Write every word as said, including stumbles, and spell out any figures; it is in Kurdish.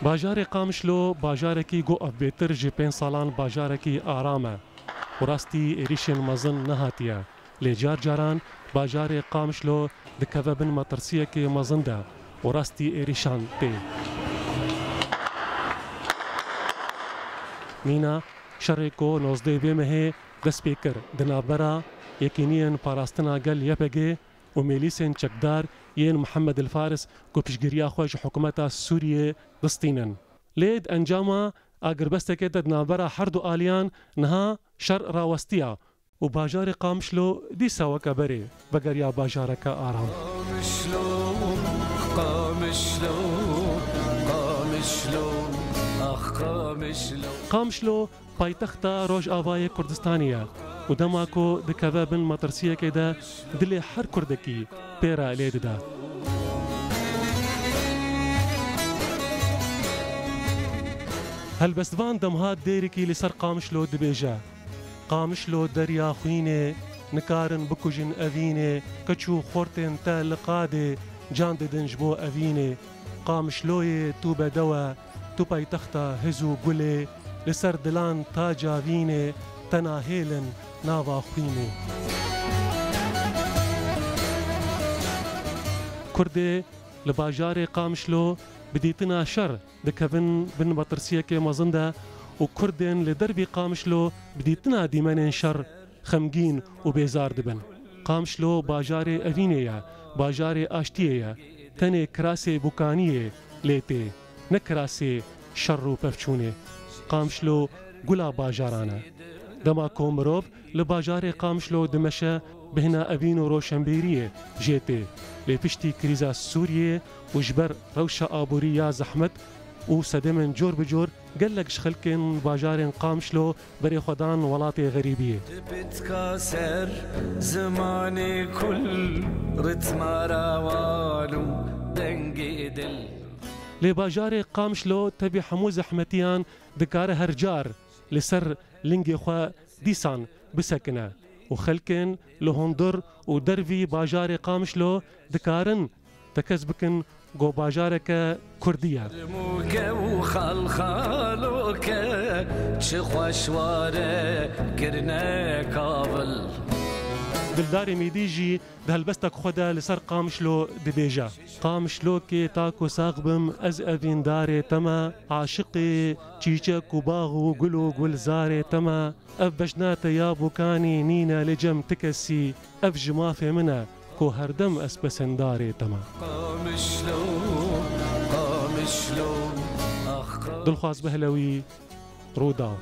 Bajarê Qamişlo bajarekî ku ev bêtir ji pênc salan bajarekî aram e û rastî êrîşên mezin nehatiye. Lê car caran bajarê Qamişlo dikeve bin metirsiyekê mezin de û rastî êrîşan tê. Mîna şerê ku nozdeh vê mehê dest pê kir di navbera Yekîniyên Parastina Gel Y P G û mêlîsên çekdar yên Mihemed El Faris ku piştgiriya xwe ji hikûmeta Sûriyê distînin. Lê di encama agirbestekê de di navbera her du aliyan niha şer rawestiya û bajarê Qamişlo dîsa weke berê vegeriya bajareke aram. Qamişlo, Qamişlo, Qamişlo, ax Qamişlo. Qamişlo paytexta Rojavayê Kurdistanê ye û dema ku dikeve bin metirsiyekê de dilê her Kurdekî pê re lê dide. Helbestvan Demhat Dêrikî li ser Qamişlo dibêje, Qamişlo derya xwînê, nikarin bikujin evînê, keç û xortên te li qadê, can didin ji bo evînê. Qamişloyê tu bedew e, tu paytexta hiz û gulê, li ser dilan taca vînê, te nahêlin nava xwînê. Kurdê li bajarê Qamişlo bi dîtina şer dikevin bin metirsiyekê mezin de û Kurdên li dervî Qamişlo bi dîtina dîmenên şer xemgîn û bêzar dibin. Qamişlo bajarê evînê ye, bajarê aştiyê ye, tenê kirasê bûkaniyê lê tê, ne kirasê şer û pevçûnê. Qamişlo gula bajaran e. Dema ku mirov li bajarê Qamişlo dimeşe, bêhna evîn û roşenbîriyê jê tê. Lê piştî krîza Sûriyê û ji ber rewşa aborî ya zehmet û sedemên cor bi cor, gelek ji xelkên bajarên Qamişlo berê xwe dan welatê xerîbiyê. Di pitka ser zimanê kul, ritma rawan û dengê dil. Lê bajarê Qamişlo tevî hemû zehmetiyan dikare her car li ser lingê xwe dîsan bisekine û xelkên li hundir û dervî bajarê Qamişlo dikarin tekez bikin ku bajareke kurdî ye. Mûke û xalxaloke çi xweş ware kirine kavil. Dildarê Mêdî jî di helbestek xwe de li ser Qamişlo dibêje, Qamişlokê ta ku sax bim ez evîndarê te me, aşiqê çîçek û bax û gul û gulzarê te me. Ev bejna te ya bûkanî nîne li cem ti kesî, ev ji mafê min e ku herdem ez pesendarê te me. Qamişlo, Qamişlo, ax Qamişlo. Dilxwaz Behlewî, Rûdaw.